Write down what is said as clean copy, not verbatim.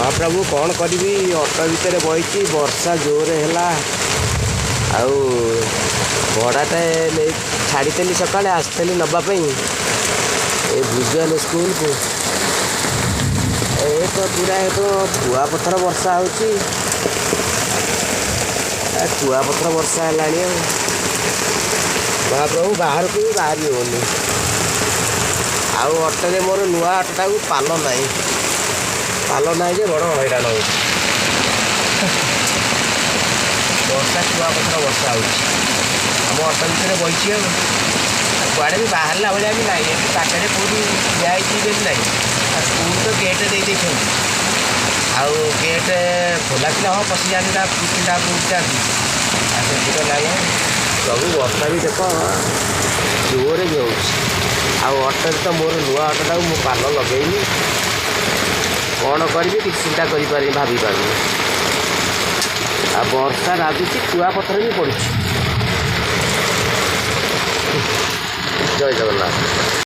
ମହାପ୍ରଭୁ, କ'ଣ କରିବି? ଅଟୋ ଭିତରେ ବଇଛି, ବର୍ଷା ଜୋରେ ହେଲା। ଆଉ ଭଡ଼ାଟା ନେଇ ଛାଡ଼ିଥିଲି, ସକାଳେ ଆସିଥିଲି ନେବା ପାଇଁ ଏ ଭିଜୁଆଲ ସ୍କୁଲକୁ। ଏ ତ ପୁରା ଏ ତ କୁଆପଥର ବର୍ଷା ହେଉଛି, କୁଆପଥର ବର୍ଷା ହେଲାଣି। ଆଉ ମହାପ୍ରଭୁ, ବାହାରକୁ ବି ବାହାରି ହେଉନି। ଆଉ ଅଟୋରେ, ମୋର ନୂଆ ଅଟୋଟାକୁ ପାଲ ନାହିଁ, ପାଲ ନାହିଁ ଯେ ବଡ଼ ହଇରାଣ ହେଉଛି। ବର୍ଷା, କୁଆପଥର ବର୍ଷା ହେଉଛି। ଆମ ଅଟୋ ଭିତରେ ବଇଛି ଆଉ କୁଆଡ଼େ ବି ବାହାରିଲା ଭଳିଆ ବି ନାହିଁ। ଏଠି ପାଖରେ କେଉଁଠି ଠିଆ ହେଇଛି ବୋଲି ନାହିଁ। ଆଉ ସ୍କୁଲ ତ ଗେଟ୍ ଦେଇ ଦେଇଛନ୍ତି, ଆଉ ଗେଟ୍ ଖୋଲା ଥିଲା, ହଁ, ପଶିଯାଆନ୍ତି, ତା ପିଲା ଯାଆନ୍ତି। ଆଉ ସେମିତି ତ ନାହିଁ। ଆଉ ସବୁ ବର୍ଷା ବି ଦେଖ ଜୋରେ ବି ହେଉଛି। ଆଉ ଅଟୋରେ ତ ମୋର ନୂଆ ଅଟୋଟାକୁ ମୁଁ ପାଲ ଲଗେଇନି। କ'ଣ କରିବି, କିଛି ଚିନ୍ତା କରିପାରିନି, ଭାବିପାରୁନି। ଆଉ ବର୍ଷା ରାଜୁଛି, କୁଆପଥର ବି ପଡ଼ୁଛି। ଜୟ ଜଗନ୍ନାଥ।